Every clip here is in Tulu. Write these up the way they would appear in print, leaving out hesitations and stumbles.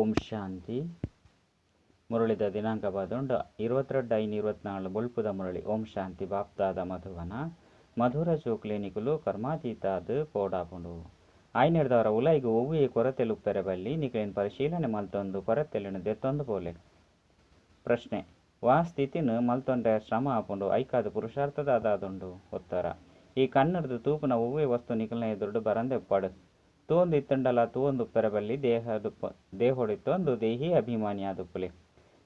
ಓಂ ಶಾಂತಿ. ಮುರಳಿದ ದಿನಾಂಕ ಬಾದುಂಡು 22/5/24 ಬೊಳ್ಪುದ ಮುರಳಿ. ಓಂ ಶಾಂತಿ. ಬಾಪ್ದಾದ ಮಧುವನ ಮಧುರ ಚೋಕ್ಲೇನಿಕುಲು ಕರ್ಮಾತೀತಾದ್ ಪೋಡಾಪುಂಡು. ಆಯ್ನೆಡ್ದವರ ಉಲೈಗ್ ಒವ್ವೇ ಕೊರತೆಲು ಉಪ್ಪೆರೆ ಬಲ್ಲಿ. ನಿಕ್ಲೆನ್ ಪರಿಶೀಲನೆ ಮಲ್ತೊಂದು ಕೊರತೆಲೆನ್ ದೆತ್ತೊಂದು ಪೋಲೆ. ಪ್ರಶ್ನೆ: ವಾ ಸ್ಥಿತಿನ್ ಮಲ್ತೊಂಡ್ರೆ ಶ್ರಮ ಆಪುಂಡು, ಐಕಾದ್ ಪುರುಷಾರ್ಥದ ದಾದುಂಡು? ಉತ್ತರ: ಈ ಕಣ್ಣುಡ್ದು ತೂಪುನ ಒವ್ವೇ ವಸ್ತು ನಿಕಲ್ನ ಎದುರುಡು ಬರಂದೆ ಉಪ್ಪಡ್. ತೂವೊಂದು ಇತ್ತುಂಡಲ ತೂವೊಂದು ಉಪ್ಪೆರೆ ಬಲ್ಲಿ. ದೇಹೊಡಿತ್ತೊಂದು ದೇಹಿ ಅಭಿಮಾನಿ ಆದುಪ್ಪುಲೆ.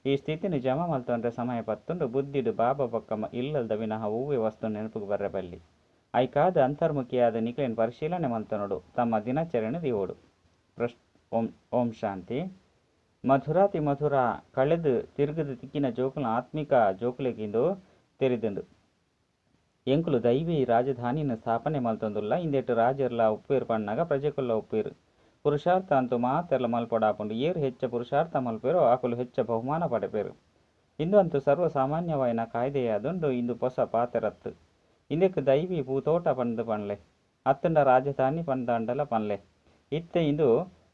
ಈ ಸ್ಥಿತಿನ್ ಜಮಾ ಮಲ್ತೊಂಡ್ರೆ ಸಮಯ ಪತ್ತುಂಡು. ಬುದ್ಧಿಡ್ ಬಾಬಾ ಬೊಕ್ಕ ಇಲ್ಲಲ್ದ ವಿನಃ ಒವ್ವೇ ವಸ್ತು ನೆನಪುಗು ಬರ್ರೆ ಬಲ್ಲಿ. ಐಕಾದ್ ಅಂತರ್ಮುಖಿಯಾದ್ ನಿಕ್ಲೆನ್ ಪರಿಶೀಲನೆ ಮಲ್ತೊನೊಡು. ತಮ್ಮ ದಿನಚರಣೆ ದೀವೊಡು. ಓಂ ಓಂ ಶಾಂತಿ. ಮಧುರಾತಿ ಮಧುರ ಕಳೆದು ತಿರುಗುದು ತಿಕ್ಕಿನ ಜೋಕುಲ ಆತ್ಮಿಕ ಜೋಕುಲೆಗಿಂದು ತೆರಿದುಂಡು. ಎಂಕುಲು ದೈವಿ ರಾಜಧಾನಿನ್ ಸ್ಥಾಪನೆ ಮಲ್ತೊಂದುಲ್ಲ. ಇಂದೆಟ್ ರಾಜೆರ್ಲಾ ಉಪ್ಪುವೆರ್ ಪನ್ನಗ ಪ್ರಜೆಕುಲ್ಲ ಉಪ್ಪುವೆರ್. ಪುರುಷಾರ್ಥ ಅಂತೂ ಮಾತೆರ್ಲ ಮಲ್ಪೊಡಾಪುಂಡು. ಏರ್ ಹೆಚ್ಚ ಪುರುಷಾರ್ಥ ಮಲ್ಪೆರೋ ಅಕುಲು ಹೆಚ್ಚ ಬಹುಮಾನ ಪಡೆಪೆರ್. ಇಂದು ಅಂತೂ ಸರ್ವ ಸಾಮಾನ್ಯವಾಯಿನ ಕಾಯ್ದೆಯಾದುಂಡು. ಇಂದು ಪೊಸ ಪಾತೆರತ್ತ್. ಇಂದೆಕ್ ದೈವಿ ಪೂತೋಟ ಪಂದ್ ಪನ್ಲೆ. ಅತ್ತುಂಡ ರಾಜಧಾನಿ ಪಂದಾಂಡಲ ಪನ್ಲೆ. ಇತ್ತೆ ಇಂದು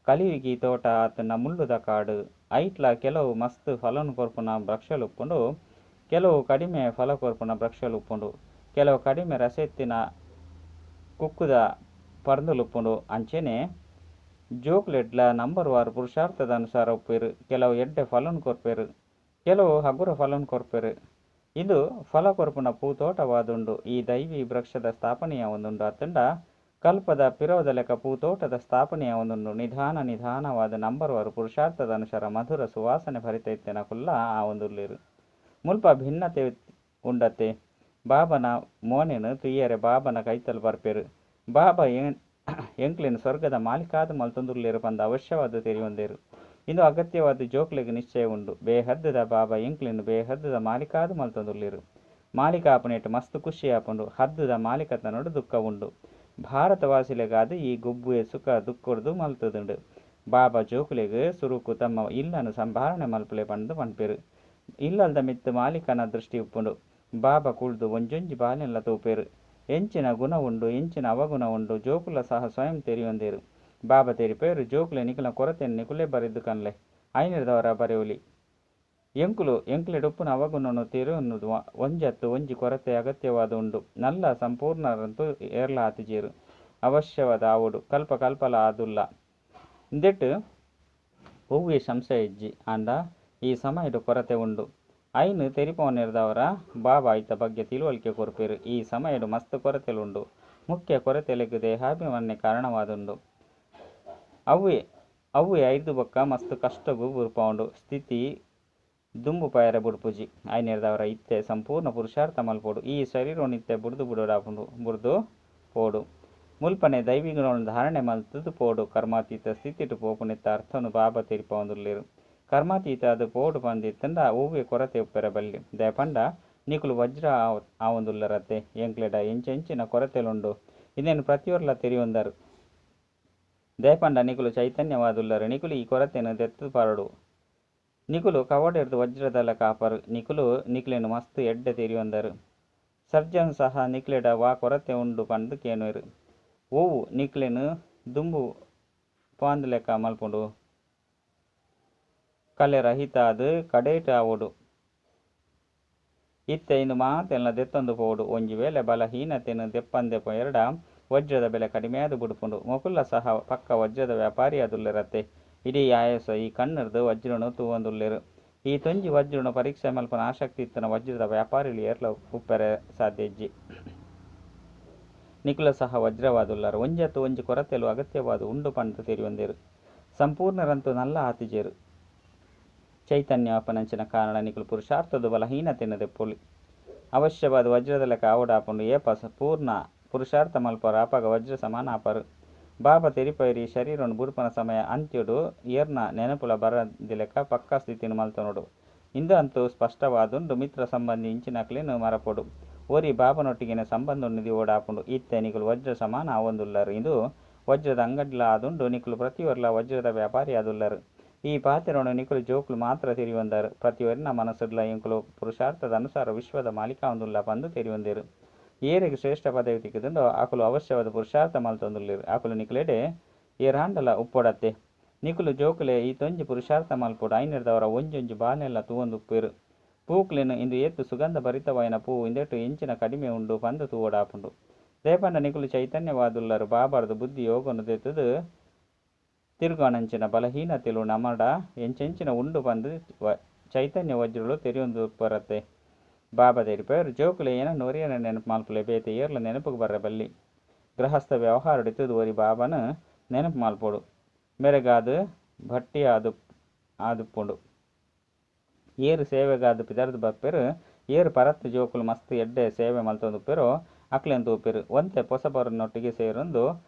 ಕಲಿಯುಗಿ ತೋಟ ಅತ್ತುಂಡ ಮುಳ್ಳುದ ಕಾಡು. ಐಟ್ಲಾ ಕೆಲವು ಮಸ್ತ್ ಫಲನ್ ಕೊರ್ಪುನ ವೃಕ್ಷಲು ಉಪ್ಪುಂಡು, ಕೆಲವು ಕಡಿಮೆ ಫಲ ಕೊರ್ಪುನ ವೃಕ್ಷಲು ಉಪ್ಪುಂಡು, ಕೆಲವು ಕಡಿಮೆ ರಸ ಇತ್ತಿನ ಕುಕ್ಕುದ ಪರ್ಂದುಲು ಉಪ್ಪುಂಡು. ಅಂಚೆನೆ ಜೋಕುಲೆಡ್ಲ ನಂಬರ್ ವಾರ್ ಪುರುಷಾರ್ಥದ ಅನುಸಾರ ಉಪ್ಪುವೆರ್. ಕೆಲವು ಎಡ್ಡೆ ಫಲನ್ ಕೊರ್ಪೆರ್, ಕೆಲವು ಹಗುರ ಫಲನ್ ಕೊರ್ಪೆರ್. ಇಂದು ಫಲ ಕೊರ್ಪುನ ಪೂತೋಟವಾದುಂಡು. ಈ ದೈವಿ ವೃಕ್ಷದ ಸ್ಥಾಪನೆಯಾವೊಂದುಂಡು ಅತ್ತುಂಡ ಕಲ್ಪದ ಪಿರವುದ ಲೆಕ್ಕ ಪೂತೋಟದ ಸ್ಥಾಪನೆಯಾವೊಂದುಂಡು. ನಿಧಾನ ನಿಧಾನವಾದ ನಂಬರ್ ವಾರ್ ಪುರುಷಾರ್ಥದ ಅನುಸಾರ ಮಧುರ ಸುವಾಸನೆ ಭರಿತ ಇತ್ತಿನಕುಲ್ಲ ಆವೊಂದುಲ್ಲೆರ್. ಮುಲ್ಪ ಭಿನ್ನತೆ ಉಂಡತ್ತೆ. ಬಾಬನ ಮೋನೆನ್ ತುಯ್ಯರೆ ಬಾಬನ ಕೈತಲ್ ಬರ್ಪೆರ್. ಬಾಬಾ ಎಂಕ್ಲೆನ್ ಸ್ವರ್ಗದ ಮಾಲಿಕಾದ್ ಮಲ್ತೊಂದುಲ್ಲೆರ್ ಪಂದ್ ಅವಶ್ಯವಾದ್ ತೆರಿಯೊಂದೆರ್. ಇಂದು ಅಗತ್ಯವಾದ ಜೋಕ್ಲೆಗ್ ನಿಶ್ಚಯ ಉಂಡು. ಬೇಹದ್ದುದ ಬಾಬಾ ಎಂಕ್ಲೆನ್ ಬೇಹದ್ದುದ ಮಾಲಿಕಾದ್ ಮಲ್ತೊಂದುಲ್ಲೆರ್. ಮಾಲಿಕ ಆಪುನೇಟ್ ಮಸ್ತ್ ಖುಷಿ ಆಪುಂಡು. ಹದ್ದುದ ಮಾಲಿಕತನೊಡು ದುಃಖ ಉಂಡು. ಭಾರತವಾಸಿಲೆಗಾದ್ ಈ ಗೊಬ್ಬುವೆ ಸುಖ ದುಃಖೊಡ್ದು ಮಲ್ತುದುಂಡು. ಬಾಬಾ ಜೋಕುಲೆಗ್ ಸುರುಕು ತಮ್ಮ ಇಲ್ಲನ್ ಸಂಭಾಲನೆ ಮಲ್ಪುಲೆ ಪಂದ್ ಪನ್ಪೆರ್. ಇಲ್ಲಲ್ದ ಮಿತ್ತ್ ಮಾಲಿಕನ ದೃಷ್ಟಿ ಉಪ್ಪುಂಡು. ಬಾಬಾ ಕುಲ್ದು ಒಂಜೊಂಜಿ ಬಾಲೆನ್ಲ ತೂಪೆರ್. ಎಂಚಿನ ಗುಣ ಉಂಡು, ಎಂಚಿನ ಅವಗುಣ ಉಂಡು ಜೋಕುಲ ಸಹ ಸ್ವಯಂ ತೆರಿಯೊಂದೆರ್. ಬಾಬಾ ತೆರಿಪೆರ್, ಜೋಕುಲೆ ನಿಕಲ್ನ ಕೊರತೆನ್ ನಿಕುಲೇ ಬರೆದು ಕನ್ಲೆ. ಐನೆಡ್ದವರ ಬರೆವೊಲಿ. ಎಂಕುಲು ಎಂಕ್ಲೆಡ್ ಉಪ್ಪುನ ಅವಗುಣನು ತೆರಿಯೊನುದು ಒಂಜತ್ತು ಒಂಜಿ ಕೊರತೆ ಅಗತ್ಯವಾದ ಉಂಡು. ನಲ್ಲ ಸಂಪೂರ್ಣರಂತೂ ಏರ್ಲ ಆತಿಜೆರ್. ಅವಶ್ಯವಾದ ಆವೊಡು. ಕಲ್ಪ ಕಲ್ಪಲ ಆದುಲ್ಲ. ಇಂದೆಟ್ ಒವ್ವೇ ಸಂಶಯ ಇಜ್ಜಿ. ಆಂಡ ಈ ಸಮಯಡ್ ಕೊರತೆ ಉಂಡು. ಐನ್ ತೆರಿಪವನೆರ್ದಾವರ ಬಾಬಾ ಐತ ಬಗ್ಗೆ ತಿಳುವಳಿಕೆ ಕೊರ್ಪೆರ್. ಈ ಸಮಯಡ್ ಮಸ್ತ್ ಕೊರತೆಲು ಉಂಡು. ಮುಖ್ಯ ಕೊರತೆಲೆಗ್ ದೇಹಾಭಿಮಾನ ಕಾರಣವಾದುಂಡು. ಅವ್ವೇ ಅವ್ವೇ ಐರ್ದ್ ಬೊಕ್ಕ ಮಸ್ತ್ ಕಷ್ಟಗ್ ಬುಡ್ಪಾವುಂಡು. ಸ್ಥಿತಿ ದುಂಬು ಪೋಯೆರೆ ಬುಡ್ಪುಜಿ. ಐನೆರ್ದಾವರ ಇತ್ತೆ ಸಂಪೂರ್ಣ ಪುರುಷಾರ್ಥ ಮಲ್ಪೊಡು. ಈ ಶರೀರನ್ ಇತ್ತೆ ಬುಡ್ದು ಬುಡೊಡಾಪುಂಡು, ಬುಡ್ದು ಪೋಡು. ಮುಲ್ಪನೆ ದೈವಿಗುಣಗಳನ್ನು ಧಾರಣೆ ಮಲ್ತುದು ಪೋಡು. ಕರ್ಮಾತೀತ ಸ್ಥಿತಿಟ್ ಪೋಪುನೆತ್ತ ಅರ್ಥನು ಬಾಬಾ ತೆರಿಪಾವೊಂದುಲ್ಲೆರ್. ಕರ್ಮಾತೀತ ಅದು ಪೋಡು ಪಂದಿತ್ತುಂಡ ಒವ್ವೇ ಕೊರತೆ ಉಪ್ಪೆರೆ ಬಲ್ಲಿ. ದಾಯೆ ಪಂಡ ನಿಕುಲು ವಜ್ರ ಆವೊಂದುಲ್ಲರತ್ತೆ. ಎಂಕ್ಲೆಡ ಎಂಚೆಂಚಿನ ಕೊರತೆಲುಂಡು ಇಂದೆನ್ ಪ್ರತಿಯೊರ್ಲ ತೆರಿಯೊಂದರು. ದಾಯೆ ಪಂಡ ನಿಕುಲು ಚೈತನ್ಯವಾದುಲ್ಲರ್. ನಿಕುಲು ಈ ಕೊರತೆನ್ ದೆತ್ತುದು ಪಾಡೊಡು. ನಿಕುಲು ಕವಡೆರ್ದು ವಜ್ರದ ಲೆಕ್ಕ ಆಪರು. ನಿಕುಲು ನಿಕ್ಲೆನ್ ಮಸ್ತ್ ಎಡ್ಡೆ ತೆರಿಯೊಂದರು. ಸರ್ಜನ್ ಸಹ ನಿಕ್ಲೆಡ ವಾ ಕೊರತೆ ಉಂಡು ಪಂದ್ ಕೇನುವೆರ್. ಒವು ನಿಕ್ಲೆನ್ ದುಂಬು ಪೋವಂದಿಲೆಕ್ಕ ಮಲ್ಪುಂಡು? ಕಲೆ ರಹಿತ ಆದ್ ಕಡೇಟ್ ಆವೊಡು. ಇತ್ತೆ ಇಂದು ಮಾತೆನ್ಲ ದೆತ್ತೊಂದು ಪೋವೊಡು. ಒಂಜಿ ವೇಳೆ ಬಲಹೀನತೆನ್ ದೆಪ್ಪಂದೆ ಪೋಯೆರ್ಡ ವಜ್ರದ ಬೆಲೆ ಕಡಿಮೆಯಾದ್ ಬುಡ್ಪುಂಡು. ಮೊಕುಲ್ಲ ಸಹ ಪಕ್ಕ ವಜ್ರದ ವ್ಯಾಪಾರಿಯಾದುಲ್ಲೆರತ್ತೆ. ಇಡೀ ಆಯಾಸ ಈ ಕಣ್ಣುರ್ದು ವಜ್ರನ್ ತೂವೊಂದುಲ್ಲೆರ್. ಈ ತೊಂಜಿ ವಜ್ರನ್ ಪರೀಕ್ಷೆ ಮಲ್ಪುನ ಆಸಕ್ತಿ ಇತ್ತಿನ ವಜ್ರದ ವ್ಯಾಪಾರಿಲು ಏರ್ಲ ಉಪ್ಪೆರೆ ಸಾಧ್ಯ ಇಜ್ಜಿ. ನಿಕುಲ ಸಹ ವಜ್ರವಾದುಲ್ಲರ್. ಒಂಜತ್ತ್ ಒಂಜಿ ಕೊರತೆಲು ಅಗತ್ಯವಾದ್ ಉಂಡು ಪಂದ್ ತೆರಿಯೊಂದೆರ್. ಸಂಪೂರ್ಣರಂತೂ ನಲ್ಲ ಆತಿಜೆರ್. ಚೈತನ್ಯ ಆಪುನಂಚಿನ ಕಾರಣ ನಿಕುಲು ಪುರುಷಾರ್ಥದ ಬಲಹೀನತೆನ್ ದೆಪ್ಪೊಲಿ. ಅವಶ್ಯವಾದ ವಜ್ರದ ಲೆಕ್ಕ ಆವೊಡಾಪುಂಡು. ಏಪ ಪೂರ್ಣ ಪುರುಷಾರ್ಥ ಮಲ್ಪರ ಅಪಗ ವಜ್ರ ಸಮಾನ ಆಪರು. ಬಾಬಾ ತೆರಿಪಾಯೆರ್ ಈ ಶರೀರನ್ ಬುಡ್ಪುನ ಸಮಯ ಅಂತ್ಯೊಡು ಏರ್ನ ನೆನಪುಲ ಬರಂದಿಲೆಕ್ಕ ಪಕ್ಕಾ ಸ್ಥಿತಿನ್ ಮಲ್ತೊನೊಡು. ಇಂದು ಅಂತೂ ಸ್ಪಷ್ಟವಾದುಂಡು. ಮಿತ್ರ ಸಂಬಂಧಿ ಇಂಚಿನಕ್ಲೆನ್ ಮರಪೊಡು. ಒರಿ ಬಾಬನೊಟ್ಟಿಗೆನೆ ಸಂಬಂಧನ್ ದೀವೊಡಾಪುಂಡು. ಇತ್ತೆ ನಿಕುಲು ವಜ್ರ ಸಮಾನ ಆವೊಂದುಲ್ಲರ್. ಇಂದು ವಜ್ರದ ಅಂಗಡಿಲ ಆದುಂಡು. ನಿಕುಲು ಪ್ರತಿಯೊರ್ಲ ವಜ್ರದ ವ್ಯಾಪಾರಿಯಾದುಲ್ಲರ್. ಈ ಪಾತೆರೊನು ನಿಕುಲು ಜೋಕುಲು ಮಾತ್ರ ತೆರಿಯೊಂದರ್. ಪ್ರತಿಯೊರಿನ ಮನಸ್ಸುಡ್ಲ ಎಂಕುಲು ಪುರುಷಾರ್ಥದ ಅನುಸಾರ ವಿಶ್ವದ ಮಾಲಿಕ ಆವೊಂದುಲ್ಲ ಪಂದ್ ತೆರಿಯೊಂದೆರ್. ಏರೆಗ್ ಶ್ರೇಷ್ಠ ಪದವಿ ತಿಕ್ಕುದುಂಡೋ ಅಕುಲು ಅವಶ್ಯವಾದ ಪುರುಷಾರ್ಥ ಮಲ್ತೊಂದುಲ್ಲೆರ್. ಅಕುಲು ನಿಕ್ಲೆಡೆ ಏರಾಂಡಲ ಉಪ್ಪೊಡತ್ತೆ. ನಿಕುಲು ಜೋಕುಲೆ ಈತೊಂಜಿ ಪುರುಷಾರ್ಥ ಮಲ್ಪೊಡು. ಐನೆಡ್ದಾವರ ಒಂಜೊಂಜಿ ಬಾಲೆನ್ಲಾ ತೂವೊಂದುಪ್ಪುವೆರ್. ಪೂಕ್ಲೆನ್ ಇಂದು ಏತ್ ಸುಗಂಧ ಭರಿತವಾಯಿನ ಪೂ ಇಂದೆಟ್ ಎಂಚಿನ ಕಡಿಮೆ ಉಂಡು ಪಂದ್ ತೂವೊಡಾಪುಂಡು. ದಾಯೆ ಪಂಡ ನಿಕುಲು ಚೈತನ್ಯವಾದುಲ್ಲರ್. ಬಾಬಾರ್ದ್ ಬುದ್ಧಿ ಯೋಗನು ದೆತ್ತುದು ತಿರುಗಾನಂಚಿನ ಬಲಹೀನತೆಲು ನಮಡ ಎಂಚೆಂಚಿನ ಉಂಡು ಪಂದ್ ಚೈತನ್ಯ ವಜ್ರಲು ತೆರಿಯೊಂದುಪ್ಪರತ್ತೆ. ಬಾಬಾ ತೆರಿಪಾಯೆರ್ ಜೋಕುಲೆ ಏನನ್ನು ಒರಿಯನ ನೆನಪು ಮಲ್ಪುಲೆ ಬೇತೆ ಏರ್ಲ ನೆನಪುಗು ಬರ್ರೆ ಬಲ್ಲಿ. ಗೃಹಸ್ಥ ವ್ಯವಹಾರ ಇತ್ತದು ಒರಿ ಬಾಬಾನ ನೆನಪು ಮಲ್ಪೊಡು. ಮೆರೆಗಾದ್ ಭಟ್ಟಿ ಆದು ಆದುಪ್ಪುಂಡು. ಏರ್ ಸೇವೆಗಾದ್ ಪಿದರ್ದ್ ಬರ್ಪೆರ್ ಏರ್ ಪರತ್ ಜೋಕುಲು ಮಸ್ತ್ ಎಡ್ಡೆ ಸೇವೆ ಮಲ್ತೊಂದುಪ್ಪೆರೋ ಅಕ್ಲೆನ್ ತೂಪೆರ್. ಒಂತೆ ಪೊಸಬರನೊಟ್ಟಿಗೆ ಸೇರೊಂದು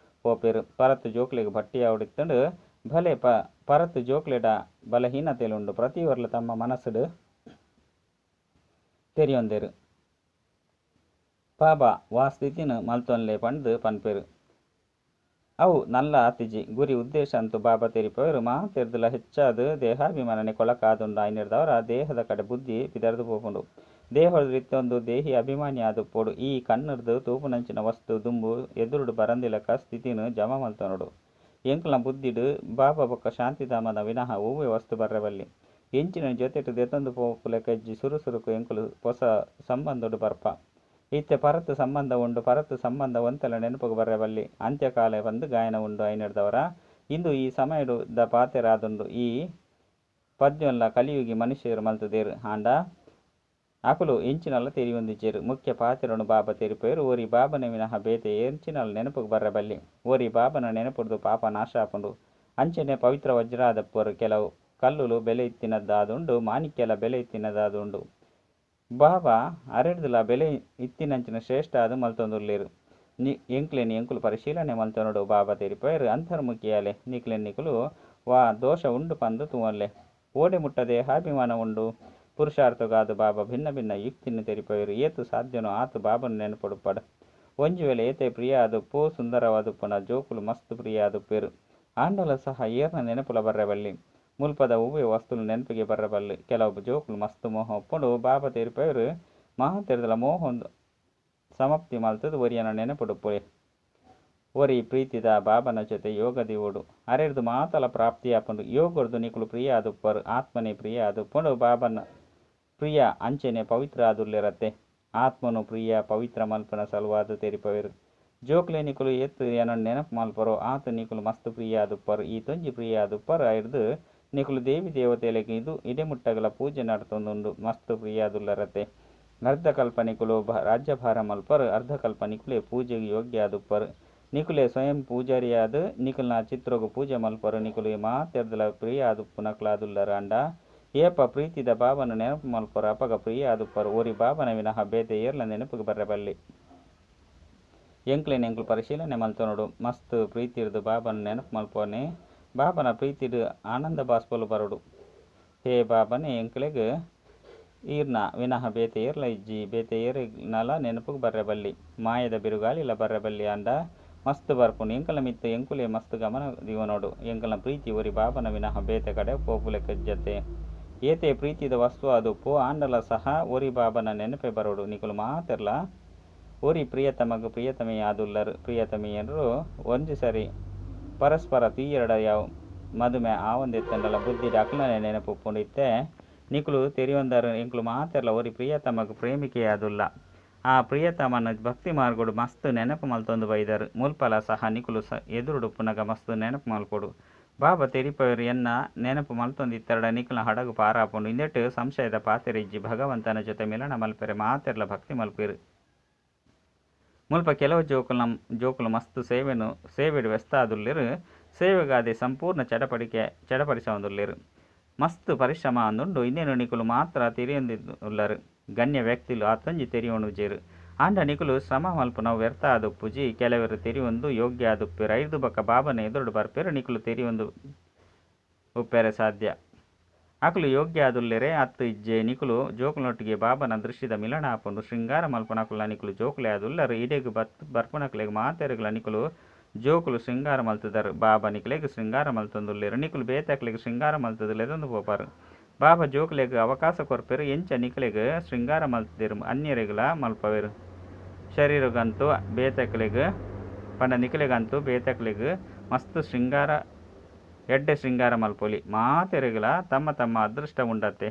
ಪೋಪೆರ್. ಪರತ್ ಜೋಕ್ಲೆಗ್ ಭಟ್ಟಿ ಆವೊಡಿತ್ತುಂಡು ಭಲೆ ಪರತ್ ಜೋಕ್ಲೆಡ ಬಲಹೀನತೆಲುಂಡು ಪ್ರತಿಯೊರ್ಲ ತಮ್ಮ ಮನಸ್ಸುಡು ತೆರಿಯೊಂದೆರ್. ಬಾಬಾ ವಾ ಸ್ಥಿತಿನ್ ಮಲ್ತೊನ್ಲೆ ಪಂದ್ ಪನ್ಪೆರ್. ಅವು ನಲ್ಲ ಆತಿಜಿ ಗುರಿ ಉದ್ದೇಶ ಅಂತೂ ಬಾಬಾ ತೆರಿಪಾವೆರ್ ಮಾತೆರ್ದಲ ಹೆಚ್ಚಾದ್ ದೇಹಾಭಿಮಾನನೆ ಕೊಳಕಾದುಂಡು. ಐನೆಡ್ದಾವರ ದೇಹದ ಕಡೆ ಬುದ್ಧಿ ಪಿದರ್ದ್ ಪೋಪುಂಡು. ದೇಹದ ದೇಹಿ ಅಭಿಮಾನಿ ಆದುಪ್ಪೊಡು. ಈ ಕಣ್ಣುರ್ದು ತೂಪುನಂಚಿನ ವಸ್ತು ದುಂಬು ಎದುರುಡು ಬರಂದಿಲಕ ಸ್ಥಿತಿನ್ ಜಮಾ ಮಲ್ತೊನೊಡು. ಎಂಕ್ಲ ಬುದ್ಧಿಡ್ ಬಾಬಾ ಬೊಕ್ಕ ಶಾಂತಿಧಾಮದ ವಿನಃ ಒವ್ವೆ ವಸ್ತು ಬರ್ರೆ ಬಲ್ಲಿ. ಎಂಚಿನ ಜೊತೆಟ್ ದೆತೊಂದು ಪೋಪುಲೆಕ ಇಜ್ಜಿ. ಸುರು ಸುರುಕು ಎಂಕುಲು ಪೊಸ ಸಂಬಂಧೊಡು ಬರ್ಪ. ಇತ್ತೆ ಪರತ್ ಸಂಬಂಧ ಉಂಡು. ಪರತ್ ಸಂಬಂಧ ಒಂತೆಲ ನೆನಪುಗು ಬರ್ರೆ ಬಲ್ಲಿ. ಅಂತ್ಯಕಾಲ ಪಂದ್ ಗಾಯನ ಉಂಡು. ಐನೆಡ್ದಾವರ ಇಂದು ಈ ಸಮಯಡ್ ದ ಪಾತೆರ ಆದುಂಡು. ಈ ಪದ್ಯೊನ್ಲ ಕಲಿಯುಗಿ ಮನುಷ್ಯೆರ್ ಮಲ್ತುದೆರ್. ಆಂಡ ಅಕುಲು ಎಂಚಿನಲ ತೆರಿಯೊಂದಿಜ್ಜೆರ್. ಮುಖ್ಯ ಪಾತೆರೊನು ಬಾಬಾ ತೆರಿಪಾಯೆರ್. ಒರಿ ಬಾಬನ ವಿನಃ ಬೇತೆ ಎಂಚಿನಲ ನೆನಪುಗು ಬರ್ರೆ ಬಲ್ಲಿ. ಒರಿ ಬಾಬನ ನೆನಪುಡ್ದು ಪಾಪ ನಾಶ ಆಪುಂಡು. ಅಂಚನೆ ಪವಿತ್ರ ವಜ್ರಾದಪ್ಪರು ಕೆಲವು ಕಲ್ಲುಲು ಬೆಲೆ ಇತ್ತಿನದ್ದಾದುಂಡು ಮಾಣಿಕ್ಯಲ ಬೆಲೆ ಇತ್ತಿನದ್ದಾದುಂಡು. ಬಾಬಾ ಅರೆಡ್ದಲ ಬೆಲೆ ಇತ್ತಿನಂಚಿನ ಶ್ರೇಷ್ಠ ಆದ್ ಮಲ್ತೊಂದುಲ್ಲೆರ್. ಎಂಕ್ಲೆನ್ ಎಂಕುಲು ಪರಿಶೀಲನೆ ಮಲ್ತೊನೊಡು ಬಾಬಾ ತೆರಿಪಾಯೆರ್. ಅಂತರ್ಮುಖಿಯಾಲೆ ನಿಕ್ಲೆನ್ ನಿಕುಲು ವಾ ದೋಷ ಉಂಡು ಪಂದ್ ತೂವೊನ್ಲೆ. ಓಡೆ ಮುಟ್ಟ ದೇಹಾಭಿಮಾನ ಉಂಡು. ಪುರುಷಾರ್ಥಗಾದ್ ಬಾಬಾ ಭಿನ್ನ ಭಿನ್ನ ಯುಕ್ತಿನ್ ತೆರಿಪಾವೆರ್. ಏತ್ ಸಾಧ್ಯನೋ ಆತ್ ಬಾಬನ ನೆನಪುಡುಪ್ಪಡ್. ಒಂಜಿ ವೇಳೆ ಏತೆ ಪ್ರಿಯ ಆದುಪ್ಪು ಸುಂದರವಾದುಪ್ಪುನ ಜೋಕುಲು ಮಸ್ತ್ ಪ್ರಿಯ ಆದುಪ್ಪೆರ್. ಆಂಡಲ ಸಹ ಏರ್ನ ನೆನಪುಲ ಬರ್ರೆ ಬಲ್ಲಿ. ಮುಲ್ಪದ ಒವ್ವೆ ವಸ್ತುಲು ನೆನಪಿಗೆ ಬರ್ರೆ ಬಲ್ಲಿ. ಕೆಲವು ಜೋಕುಲು ಮಸ್ತ್ ಮೋಹ ಉಪ್ಪುಂಡು. ಬಾಬಾ ತೆರಿಪಾವೆರ್ ಮಾತೆರ್ದಲ ಮೋಹ ಸಮಾಪ್ತಿ ಮಲ್ತುದು ಒರಿಯನ ನೆನಪುಡುಪ್ಪುಲೆ. ಒರಿ ಪ್ರೀತಿದ ಬಾಬನ ಜೊತೆ ಯೋಗ ದೀವೊಡು. ಅರೆಡ್ದ್ ಮಾತಲ ಪ್ರಾಪ್ತಿ ಆಪುಂಡು. ಯೋಗರ್ದು ನಿಕುಲು ಪ್ರಿಯ ಆದುಪ್ಪರು. ಆತ್ಮನೇ ಪ್ರಿಯ ಆದುಪ್ಪುಂಡು. ಬಾಬನ ಪ್ರಿಯ ಅಂಚನೆ ಪವಿತ್ರ ಆದುಲ್ಲೆರತ್ತೆ. ಆತ್ಮನು ಪ್ರಿಯ ಪವಿತ್ರ ಮಲ್ಪುನ ಸಲುವಾದ್ ತೆರಿಪಾವೆರ್. ಜೋಕ್ಲೆ ನಿಕುಲು ಏತ್ ಎನನ್ ನೆನಪು ಮಲ್ಪರೋ ಆತ್ ನಿಕುಲು ಮಸ್ತ್ ಪ್ರಿಯ ಆದುಪ್ಪರು. ಈತೊಂಜಿ ಪ್ರಿಯ ಆದುಪ್ಪರು. ಐಡ್ದ್ ನಿಕುಲು ದೇವಿ ದೇವತೆಲೆಗ್ ಇದು ಇಡೆ ಮುಟ್ಟಗಲ ಪೂಜೆ ನಡತೊಂದುಂಡು. ಮಸ್ತ್ ಪ್ರಿಯ ಆದುಲ್ಲರತ್ತೆ. ಅರ್ಧಕಲ್ಪ ನಿಕುಲು ರಾಜ್ಯಭಾರ ಮಲ್ಪರು. ಅರ್ಧಕಲ್ಪ ನಿಕುಲೇ ಪೂಜೆಗೆ ಯೋಗ್ಯ ಆದುಪ್ಪರು. ನಿಕುಲೇ ಸ್ವಯಂ ಪೂಜಾರಿಯಾದ್ ನಿಕುಲ್ನ ಚಿತ್ರೊಗು ಪೂಜೆ ಮಲ್ಪರು. ನಿಕುಲು ಮಾತೆರ್ದಲ ಪ್ರಿಯ ಆದುಪ್ಪುನಕ್ಲಾದುಲ್ಲರ್. ಆಂಡ ಏಪ ಪ್ರೀತಿದ ಬಾಬನ ನೆನಪು ಮಲ್ಪರು ಅಪಗ ಪ್ರಿಯ ಆದುಪ್ಪರು. ಒರಿ ಬಾಬನ ವಿನಃ ಬೇತೆ ಏರ್ಲ ನೆನಪುಗು ಬರ್ರೆ ಬಲ್ಲಿ. ಎಂಕ್ಲೆನ್ ಎಂಕುಲು ಪರಿಶೀಲನೆ ಮಲ್ತೊನೊಡು. ಮಸ್ತ್ ಪ್ರೀತಿಡ್ದ್ ಬಾಬನ ನೆನಪು ಮಲ್ಪನೆ ಬಾಬನ ಪ್ರೀತಿಡ್ ಆನಂದ ಬಾಷ್ಪಲು ಬರೊಡು. ಹೇ ಬಾಬನೇ ಎಂಕ್ಲೆಗ್ ಈರ್ನ ವಿನಃ ಬೇತೆ ಏರ್ಲ ಇಜ್ಜಿ. ಬೇತೆ ಏರೆಗ್ನಲ ನೆನಪುಗು ಬರ್ರೆ ಬಲ್ಲಿ. ಮಾಯದ ಬಿರುಗಾಳಿಲ ಬರ್ರೆ ಬಲ್ಲಿ. ಆಂಡ ಮಸ್ತ್ ಬರ್ಪುಂಡು. ಎಂಕಲ್ನ ಮಿತ್ತ್ ಎಂಕುಲೇ ಮಸ್ತ್ ಗಮನ ದೀವೊನೊಡು. ಎಂಕಲ್ನ ಪ್ರೀತಿ ಒರಿ ಬಾಬನ ವಿನಃ ಬೇತೆ ಕಡೆ ಪೋಪುಲೆಕಜ್ಜತೆ. ಏತೆ ಪ್ರೀತಿದ ವಸ್ತು ಆದುಪ್ಪು ಆಂಡಲ ಸಹ ಒರಿ ಬಾಬನ ನೆನಪೇ ಬರೊಡು. ನಿಕುಲು ಮಾತೆರ್ಲ ಒರಿ ಪ್ರಿಯತಮಗ್ ಪ್ರಿಯತಮೆ ಆದುಲ್ಲರ್. ಪ್ರಿಯತಮೆಯರು ಒಂಜಿ ಸರಿ ಪರಸ್ಪರ ತೂಯೆರಡ ಯಾವು. ಮದುಮೆ ಆವಂದಿತ್ತುಂಡಲ ಬುದ್ಧಿಡ್ ಅಕ್ಲನೆ ನೆನಪು ಉಪ್ಪುಂಡು. ಇತ್ತೆ ನಿಕುಲು ತೆರಿಯೊಂದಾರ್ ಎಂಕುಲು ಮಾತೆರ್ಲ ಒರಿ ಪ್ರಿಯತಮಗ್ ಪ್ರೇಮಿಕೆಯಾದುಲ್ಲ. ಆ ಪ್ರಿಯತಮನ ಭಕ್ತಿ ಮಾರ್ಗಡು ಮಸ್ತ್ ನೆನಪು ಮಲ್ತೊಂದು ಬೈದರ್. ಮುಲ್ಪಲ ಸಹ ನಿಕುಲು ಎದುರುಡುಪ್ಪುನಗ ಮಸ್ತ್ ನೆನಪು ಮಲ್ಪೊಡು. ಬಾಬಾ ತೆರಿಪಾವೆರ್ ಎನ್ನ ನೆನಪು ಮಲ್ತೊಂದಿತ್ತರಡ ನಿಕಲ್ನ ಹಡಗು ಪಾರಾಪುಂಡು. ಇಂದೆಟ್ ಸಂಶಯದ ಪಾತೆರ ಇಜ್ಜಿ. ಭಗವಂತನ ಜೊತೆ ಮಿಲನ ಮಲ್ಪೆರೆ ಮಾತೆರ್ಲ ಭಕ್ತಿ ಮಲ್ಪೆರ್. ಮುಲ್ಪ ಕೆಲವು ಜೋಕುಲು ಮಸ್ತ್ ಸೇವೆಡ್ ವ್ಯಸ್ತ ಆದುಲ್ಲೆರ್. ಸೇವೆಗಾದೆ ಸಂಪೂರ್ಣ ಚಡಪಡಿಕೆ ಚಡಪಡಿಸವೊಂದುಲ್ಲೆರ್. ಮಸ್ತ್ ಪರಿಶ್ರಮ ಆದುಂಡು. ಇಂದೆನ್ ನಿಕುಲು ಮಾತ್ರ ತೆರಿಯೊಂದುಲ್ಲರ್. ಗಣ್ಯ ವ್ಯಕ್ತಿಲು ಆತೊಂಜಿ ತೆರಿಯೊಣುಜೆರ್. ಆಂಡ ನಿಕುಲು ಶ್ರಮ ಮಲ್ಪುನವು ವ್ಯರ್ಥ ಆದುಪ್ಪುಜಿ. ಕೆಲವೆರ್ ತೆರಿಯೊಂದು ಯೋಗ್ಯ ಆದುಪ್ಪೆರ್. ಐಡ್ದ್ ಬೊಕ್ಕ ಬಾಬನ ಎದುರುಡು ಬರ್ಪೆರ್. ನಿಕುಲು ತೆರಿಯೊಂದು ಉಪ್ಪೆರೆ ಸಾಧ್ಯ. ಅಕುಲು ಯೋಗ್ಯ ಆದುಲ್ಲೆರೆ ಅತ್ತು ಇಜ್ಜೆ. ನಿಕುಲು ಜೋಕುಲೊಟ್ಟಿಗೆ ಬಾಬನ ದೃಷ್ಟಿದ ಮಿಲನ ಆಪುಂಡು. ಶೃಂಗಾರ ಮಲ್ಪುನಕುಲ ನಿಕುಲು ಜೋಕುಲೇ ಆದುಲ್ಲರ್. ಇಡೆಗ್ ಬರ್ಪುನಕ್ಲೆಗ್ ಮಾತೆರೆಗ್ಲ ನಿಕುಲು ಜೋಕುಲು ಶೃಂಗಾರ ಮಲ್ತುದರ್. ಬಾಬಾ ನಿಕುಲೆಗ್ ಶೃಂಗಾರ ಮಲ್ತೊಂದುಲ್ಲೆರ್. ನಿಕುಲು ಬೇತೆಕ್ಲೆಗ್ ಶೃಂಗಾರ ಮಲ್ತುದು ಲೆತೊಂದು ಪೋಪರ್. ಬಾಬಾ ಜೋಕುಲೆಗ್ ಅವಕಾಶ ಕೊರ್ಪೆರ್. ಎಂಚ ನಿಕುಲೆಗ್ ಶೃಂಗಾರ ಮಲ್ತುದೆರ್ ಅನ್ಯರೆಗ್ಲ ಮಲ್ಪವೆರ್. ಶರೀರಗಂತೂ ಬೇತೆಕ್ಲೆಗ್ ಪಂಡ ನಿಕುಲೆಗಂತೂ ಬೇತೆಕ್ಲೆಗ್ ಮಸ್ತ್ ಶೃಂಗಾರ ಎಡ್ಡೆ ಶೃಂಗಾರ ಮಲ್ಪೊಲಿ. ಮಾತೆರೆಗ್ಲ ತಮ್ಮ ತಮ್ಮ ಅದೃಷ್ಟ ಉಂಡತ್ತೆ.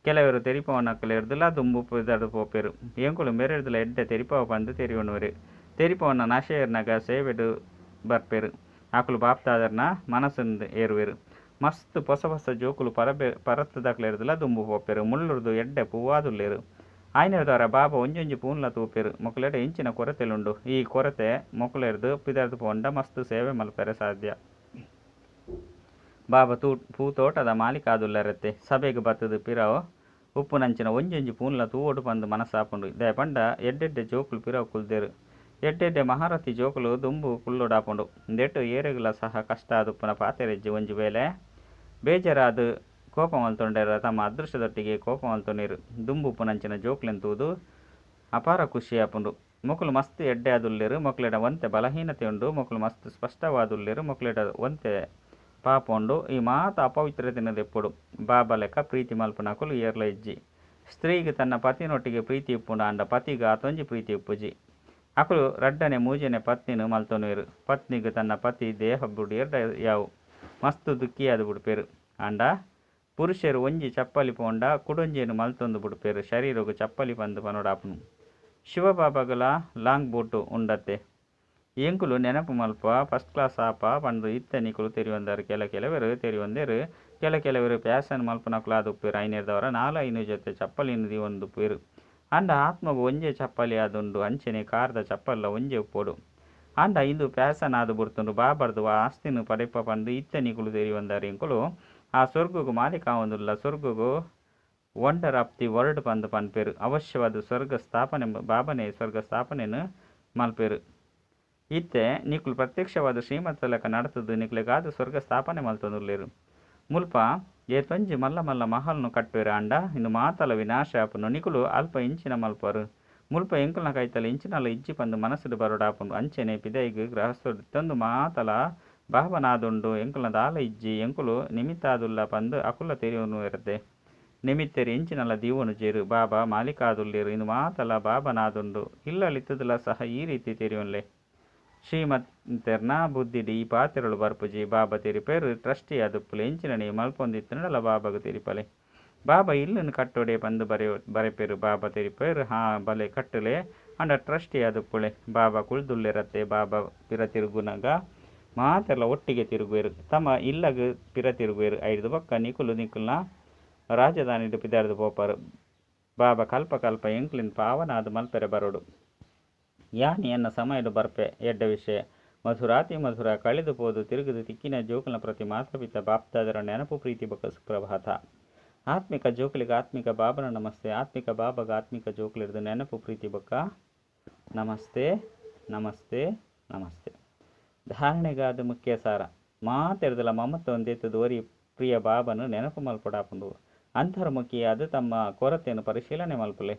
ಕೆಲವರು ತೆರಿಪವನಕ್ಕಲೆರ್ದುಲ ದುಂಬು ಪಿದಡ್ದ್ ಪೋಪೆರ್. ಎಂಕುಲು ಮೇರೆರ್ದುಲ ಎಡ್ಡೆ ತೆರಿಪಾವ ಪಂದ್ ತೆರಿಯೊನುವೆರ್. ತೆರಿಪವನ ನಶೆ ಏರ್ನಗ ಸೇವೆಡ್ ಬರ್ಪೆರ್. ಅಕುಲು ಬಾಪ್ತಾದರ್ನ ಮನಸ್ಸುನ್ ಏರುವೆರ್. ಮಸ್ತ್ ಪೊಸ ಪೊಸ ಜೋಕುಲು ಪರತ್ತದಕ್ಲೆರ್ದುಲ ದುಂಬು ಪೋಪೆರ್. ಮುಳ್ಳುರ್ದು ಎಡ್ಡೆ ಪೂವಾದುಲ್ಲೆರ್. ಆಯ್ನೆರ್ದವರ ಬಾಬಾ ಒಂಜೊಂಜಿ ಪೂನ್ಲ ತೂಪೆರ್. ಮೊಕ್ಲೆಡ ಎಂಚಿನ ಕೊರತೆಲುಂಡು. ಈ ಕೊರತೆ ಮೊಕ್ಲೆರ್ದು ಪಿದಡ್ದ್ ಪೋಂಡ ಮಸ್ತ್ ಸೇವೆ ಮಲ್ಪೆರೆ ಸಾಧ್ಯ. ಬಾಬಾ ಪೂತೋಟದ ಮಾಲೀಕಾದುಲ್ಲರತ್ತೆ. ಸಭೆಗ್ ಬತ್ತುದು ಪಿರವು ಉಪ್ಪುನಂಚಿನ ಒಂಜೊಂಜಿ ಪೂನ್ಲ ತೂವೊಡು ಪಂದ್ ಮನಸ್ಸಾಪುಂಡು. ದಾಯೆ ಪಂಡ ಎಡ್ಡೆಡ್ಡೆ ಜೋಕುಲು ಪಿರವು ಕುಲ್ದೆರ್. ಎಡ್ಡೆಡ್ಡೆ ಮಹಾರಥಿ ಜೋಕುಲು ದುಂಬು ಕುಲ್ಲೊಡಾಪುಂಡು. ಉಂದೆಟ್ ಏರೆಗ್ಲ ಸಹ ಕಷ್ಟ ಆದುಪ್ಪುನ ಪಾತೆರಜ್ಜಿ. ಒಂಜಿ ವೇಳೆ ಬೇಜಾರಾದ್ ಕೋಪ ಮಲ್ತೊಂಡೆರ ತಮ್ಮ ಅದೃಷ್ಟದೊಟ್ಟಿಗೆ ಕೋಪ ಮಲ್ತೊನಿರು. ದುಂಬು ಉಪ್ಪುನಂಚಿನ ಜೋಕ್ಲೆನ್ ತೂದು ಅಪಾರ ಖುಷಿ ಆಪುಂಡು. ಮೊಕುಲು ಮಸ್ತ್ ಎಡ್ಡೆ ಆದುಲ್ಲೆರ್. ಮೊಕ್ಲೆಡ ಒಂತೆ ಬಲಹೀನತೆ ಉಂಡು. ಮೊಕುಲು ಮಸ್ತ್ ಸ್ಪಷ್ಟವಾದುಲ್ಲೆರ್. ಮೊಕ್ಲೆಡ ಒಂತೆ ಪಾಪ ಉಂಡು. ಈ ಮಾತ ಅಪವಿತ್ರತೆನ್ ದೆಪ್ಪೊಡು. ಬಾಬಾ ಲೆಕ್ಕ ಪ್ರೀತಿ ಮಲ್ಪುನಕುಲು ಏರ್ಲ ಇಜ್ಜಿ. ಸ್ತ್ರೀಗ್ ತನ್ನ ಪತಿನೊಟ್ಟಿಗೆ ಪ್ರೀತಿ ಉಪ್ಪುಂಡು. ಆಂಡ ಪತಿಗ್ ಆತೊಂಜಿ ಪ್ರೀತಿ ಉಪ್ಪುಜಿ. ಅಕುಲು ರಡ್ಡನೆ ಮೂಜನೆ ಪತ್ನಿನ್ ಮಲ್ತೊನುವೆರ್. ಪತ್ನಿಗ್ ತನ್ನ ಪತಿ ದೇಹ ಬುಡಿಯೆರ್ಡ ಯಾವು ಮಸ್ತ್ ದುಃಖಿಯಾದ್ ಬುಡ್ಪೆರ್. ಆಂಡ ಪುರುಷರು ಒಂಜಿ ಚಪ್ಪಲಿ ಪೋಂಡ ಕುಡೊಂಜೆನ್ ಮಲ್ತೊಂದು ಬುಡ್ಪೆರ್. ಶರೀರಗ್ ಚಪ್ಪಲಿ ಪಂದ್ ಪನೊಡಾಪುನು. ಶಿವಬಾಬಾಗಲ ಲಾಂಗ್ ಬೂಟು ಉಂಡತ್ತೆ. ಎಂಕುಲು ನೆನಪು ಮಲ್ಪ ಫಸ್ಟ್ ಕ್ಲಾಸ್ ಆಪ ಪಂದ್ ಇತ್ತೆ ನಿಕುಲು ತೆರಿಯೊಂದಾರ್. ಕೆಲ ಕೆಲವರು ತೆರಿಯೊಂದೆರ್. ಕೆಲ ಕೆಲವರು ಪ್ಯಾಶನ್ ಮಲ್ಪುನಕುಲಾದ್ ಉಪ್ಪೆರ್. ಐನೆರ್ದವರ 4-5 ಜೊತೆ ಚಪ್ಪಲಿನ್ ದೀವೊಂದುಪ್ಪುವೆರ್. ಆಂಡ ಆತ್ಮಗ್ ಒಂಜೇ ಚಪ್ಪಲಿ ಆದುಂಡು. ಅಂಚನೆ ಕಾರ್ದ ಚಪ್ಪಲ್ಲ ಒಂಜೇ ಉಪ್ಪೊಡು. ಆಂಡ ಇಂದು ಪ್ಯಾಶನ್ ಆದ್ ಬುಡ್ತುಂಡು. ಬಾಬರ್ದು ಆಸ್ತಿನ ಪಡೆಪ ಪಂದ್ ಇತ್ತೆ ನಿಕುಲು ತೆರಿಯೊಂದಾರ್. ಎಂಕುಲು ಆ ಸ್ವರ್ಗಗ್ ಮಾಲೀಕ ಆವೊಂದುಲ್ಲ. ಸ್ವರ್ಗಗ್ ವಂಡರ್ ಆಫ್ the world ಪಂದ್ ಪನ್ಪೆರ್. ಅವಶ್ಯವಾದ ಸ್ವರ್ಗ ಸ್ಥಾಪನೆ ಬಾಬನೆ ಸ್ವರ್ಗ ಸ್ಥಾಪನೆನ್ ಮಲ್ಪೆರ್. ಇತ್ತೆ ನಿಕುಲು ಪ್ರತ್ಯಕ್ಷವಾದ ಶ್ರೀಮಂತ ಲೆಕ್ಕ ನಡತುದು ನಿಕ್ಲೆಗಾದ್ ಸ್ವರ್ಗ ಸ್ಥಾಪನೆ ಮಲ್ತೊಂದುಲ್ಲೆರ್. ಮುಲ್ಪ ಏತೊಂಜಿ ಮಲ್ಲ ಮಲ್ಲ ಮಹಲ್ನು ಕಟ್ಟುವೆರ್. ಆಂಡ ಇಂದು ಮಾತಲ ವಿನಾಶ ಆಪುಂಡು. ನಿಕುಲು ಅಲ್ಪ ಇಂಚಿನ ಮಲ್ಪರು. ಮುಲ್ಪ ಎಂಕಲ್ನ ಕೈತಲ್ ಇಂಚಿನಲ ಇಜ್ಜಿ ಪಂದ್ ಮನಸ್ಸುಡು ಬರೊಡಾಪುಂಡು. ಅಂಚನೆ ಪಿದೈಗ್ ಗೃಹಸ್ಥರು ಮಾತಲ ಬಾಬನಾದುಂಡು. ಎಂಕಲ್ನ ದಾಲ ಇಜ್ಜಿ. ಎಂಕುಲು ನಿಮಿತ್ತಾದುಲ್ಲ ಪಂದ್ ಅಕುಲ ತೆರಿಯೊನುವೆರ್ತೆ. ನಿಮಿತ್ತೆರ್ ಎಂಚಿನಲ ದೀವೊನುಜೆರ್. ಬಾಬಾ ಮಾಲೀಕಾದುಲ್ಲೆರ್. ಇಂದು ಮಾತಲ ಬಾಬನಾದುಂಡು. ಇಲ್ಲಲಿತ್ತುದಲ ಸಹ ಈ ರೀತಿ ತೆರಿಯೊನ್ಲೆ. ಶ್ರೀಮಂತೆರ್ನ ಬುದ್ಧಿಡ್ ಈ ಪಾತೆರಲು ಬರ್ಪುಜಿ. ಬಾಬಾ ತೆರಿಪೇರ್ ಟ್ರಸ್ಟಿ ಆದುಪ್ಪುಲೆ. ಎಂಚಿನ ಮಲ್ಪೊಂದಿತ್ತುಂಡಲ ಬಾಬಾಗ್ ತೆರಿಪಲೆ. ಬಾಬಾ ಇಲ್ಲನ್ ಕಟ್ಟೋಡೆ ಪಂದ್ ಬರೆಪೆರ್. ಬಾಬಾ ತೆರಿಪೇರ್ ಹಾ ಬಲೆ ಕಟ್ಟಲೆ ಆಂಡ ಟ್ರಸ್ಟಿ ಆದುಪ್ಪುಲೆ. ಬಾಬಾ ಕುಲ್ದುಲ್ಲೆರತ್ತೆ. ಬಾಬಾ ಪಿರ ತಿರುಗುನಗ ಮಾತೆರ್ಲ ಒಟ್ಟಿಗೆ ತಿರುಗುವೆರ್. ತಮ್ಮ ಇಲ್ಲಗ್ ಪಿರ ತಿರುಗುವೆರ್. ಐರ್ದ್ ಬೊಕ್ಕ ನಿಕುಲು ನಿಕುಲ್ನ ರಾಜಧಾನಿಡ್ ಪಿದಡ್ದ್ ಪೋಪರ್. ಬಾಬಾ ಕಲ್ಪ ಕಲ್ಪ ಎಂಕ್ಲೆನ್ ಪಾವನಾದ್ ಮಲ್ಪೆರೆ ಬರೊಡು. ಯಾನ್ ಎನ್ನ ಸಮಯಡ್ ಬರ್ಪೆ. ಎಡ್ಡೆ ವಿಷಯ. ಮಧುರಾತಿ ಮಧುರ ಕಳೆದು ಪೋದು ತಿರುಗುದು ತಿಕ್ಕಿನ ಜೋಕುಲ್ನ ಪ್ರತಿ ಮಾತಾ ಪಿತ ಬಾಪ್ದಾದರ ನೆನಪು ಪ್ರೀತಿ ಬೊಕ್ಕ ಸುಪ್ರಭಾತ. ಆತ್ಮಿಕ ಜೋಕುಲಿಗೆ ಆತ್ಮಿಕ ಬಾಬನ ನಮಸ್ತೆ. ಆತ್ಮಿಕ ಬಾಬಾಗ ಆತ್ಮಿಕ ಜೋಕುಲಿರ್ದು ನೆನಪು ಪ್ರೀತಿ ಬೊಕ್ಕ ನಮಸ್ತೆ ನಮಸ್ತೆ ನಮಸ್ತೆ. ಧಾರಣೆಗಾದ ಮುಖ್ಯ ಸಾರ. ಮಾತೆರ್ದಲ ಮಮತ್ವವನ್ನು ದೆತ್ತುದು ಒರಿ ಪ್ರಿಯ ಬಾಬನು ನೆನಪು ಮಲ್ಪೊಡಾಪುಂಡು. ಅಂತರ್ಮುಖಿಯಾದ ತಮ್ಮ ಕೊರತೆಯನ್ನು ಪರಿಶೀಲನೆ ಮಲ್ಪುಲೆ.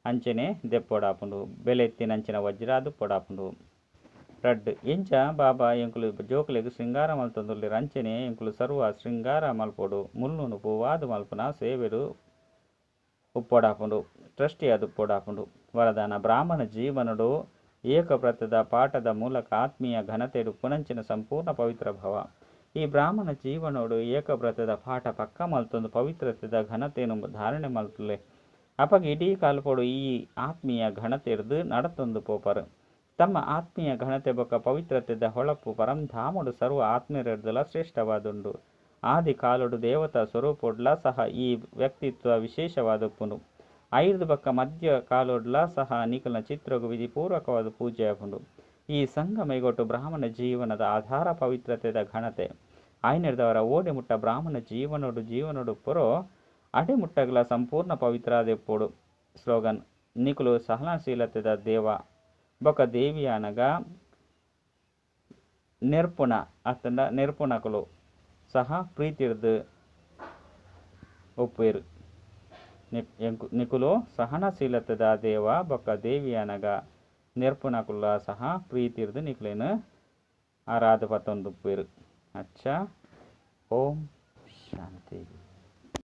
ಅಂಚನೆ ದೆಪ್ಪೊಡಾಪುಂಡು. ಬೆಲೆ ಎತ್ತಿನಂಚಿನ ವಜ್ರಾದು ಪೊಡಾಪುಂಡು. ರಡ್ಡ್ ಎಂಚ ಬಾಬಾ ಎಂಕುಲು ಜೋಕುಲೆಗ್ ಶೃಂಗಾರ ಮಲ್ತೊಂದುಲ್ಲೆರ್. ಅಂಚನೆ ಎಂಕುಲು ಸರ್ವ ಶೃಂಗಾರ ಮಲ್ಪೊಡು. ಮುಲ್ಲುನು ಪೂವಾದ್ ಮಲ್ಪುನ ಸೇವೆಡು ಉಪ್ಪೊಡಾಪುಂಡು. ಟ್ರಸ್ಟಿ ಆದ್ ಉಪ್ಪೊಡಾಪುಂಡು. ವರದಾನ ಬ್ರಾಹ್ಮಣ ಜೀವನಡು ಏಕವ್ರತದ ಪಾಠದ ಮೂಲಕ ಆತ್ಮೀಯ ಘನತೆಡು ಪುನಂಚಿನ ಸಂಪೂರ್ಣ ಪವಿತ್ರ ಭವ. ಈ ಬ್ರಾಹ್ಮಣ ಜೀವನೋಡು ಏಕವ್ರತದ ಪಾಠ ಪಕ್ಕ ಮಲ್ತೊಂದು ಪವಿತ್ರತೆದ ಘನತೆಯನ್ನು ಧಾರಣೆ ಮಲ್ಪುಲೆ. ಅಪಗ ಇಡೀ ಕಾಲ್ಪೋಡು ಈ ಆತ್ಮೀಯ ಘನತೆರ್ದು ನಡತೊಂದು ಪೋಪರ್. ತಮ್ಮ ಆತ್ಮೀಯ ಘನತೆ ಬೊಕ್ಕ ಪವಿತ್ರತೆದ ಹೊಳಪು ಪರಂಧಾಮಡು ಸರ್ವ ಆತ್ಮೀಯರೆರ್ದಲ ಶ್ರೇಷ್ಠವಾದುಂಡು. ಆದಿ ಕಾಲೋಡು ದೇವತಾ ಸ್ವರೂಪೊಡ್ಲ ಸಹ ಈ ವ್ಯಕ್ತಿತ್ವ ವಿಶೇಷವಾದುಪ್ಪುಂಡು. ಐರ್ದ್ ಬೊಕ್ಕ ಮಧ್ಯ ಕಾಲೋಡ್ಲ ಸಹ ನಿಕಲ್ನ ಚಿತ್ರಗ್ ವಿಧಿಪೂರ್ವಕವಾದ ಪೂಜೆ ಆಪುಂಡು. ಈ ಸಂಗಮ ಯುಗಟ್ ಬ್ರಾಹ್ಮಣ ಜೀವನದ ಆಧಾರ ಪವಿತ್ರತೆದ ಘನತೆ. ಆಯ್ನೆರ್ದವರ ಓಡೆ ಮುಟ್ಟ ಬ್ರಾಹ್ಮಣ ಜೀವನೋಡು ಜೀವನೋಡು ಪುರೋ ಅಡೆ ಮುಟ್ಟಗಲ ಸಂಪೂರ್ಣ ಪವಿತ್ರಾದಿಪ್ಪೊಡು. ಸ್ಲೋಗನ್ ನಿಕುಲು ಸಹನಶೀಲತೆದ ದೇವ ಬೊಕ್ಕ ದೇವಿಯಾನಗ ನೆರ್ಪುಣ ಅತ್ತಂಡ ನೆರ್ಪುಣಕುಲು ಸಹ ಪ್ರೀತಿರ್ದು ಒಪ್ಪುವೆರ್. ನಿಕುಲು ಸಹನಶೀಲತೆದ ದೇವ ಬೊಕ್ಕ ದೇವಿಯಾನಗ ನೆರ್ಪುಣಕುಲ ಸಹ ಪ್ರೀತಿರ್ದು ನಿಕುಲೇನು ಆರಾಧ ಪತ್ತೊಂದುಪ್ಪುವೆರ್. ಅಚ್ಚಾ, ಓಂ ಶಾಂತಿ.